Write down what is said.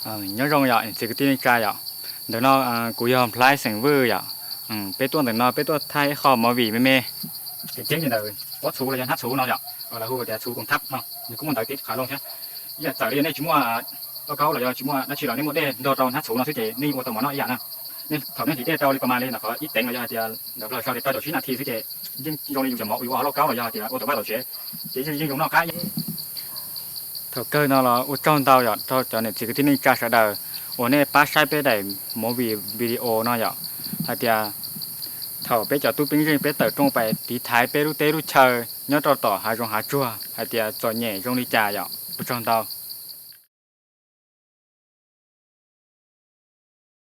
Nyob zoo yom, txiv kwv tij neej tsa yom. Ntawm no kuv yog Nplhaib xeem Vwj yom. Peb tuaj ntawm no peb tuaj thaij ib qho movie me me. Tseeb tseeb li ntawm pob txhuv los yog hnab txhuv no yom, lawv hu tias txhuv koom thab no, nws kuj muaj ntawv tib qha loo thiab. Ib yam txawm li nej tsis muaj lauj kaub los yog tsis muaj dab tsi los nej muaj dej nrog rau hnab txhuv no xwb ces nej ua tau mov noj ib yam na. Nej thaum nej hliv dej rau li pas mas li ntawm qhov ib teev los yog hais tias ntawm Nplog sau tias rau caum tsib nas this xwb ces yeej zoo li yus cov mov uas yus ua hauv lauj kaub los yog hais tias ua tau vaj tau tsev, ces yeej zoo noj qab. Thaum kawg no los ua tsaug ntau yom rau cov niam txiv kwv tij neej tsa sawv daws uas nej pab saib peb daim movie video no yom, hais tias thaum peb cov tub peeb zeej peb tawm rooj pais tiv thaiv peb lub teb lub chaw nyob rau tom hav zoov hav tsuag hais tias txom nyem zoo li cas yom. Ua tsaug ntau.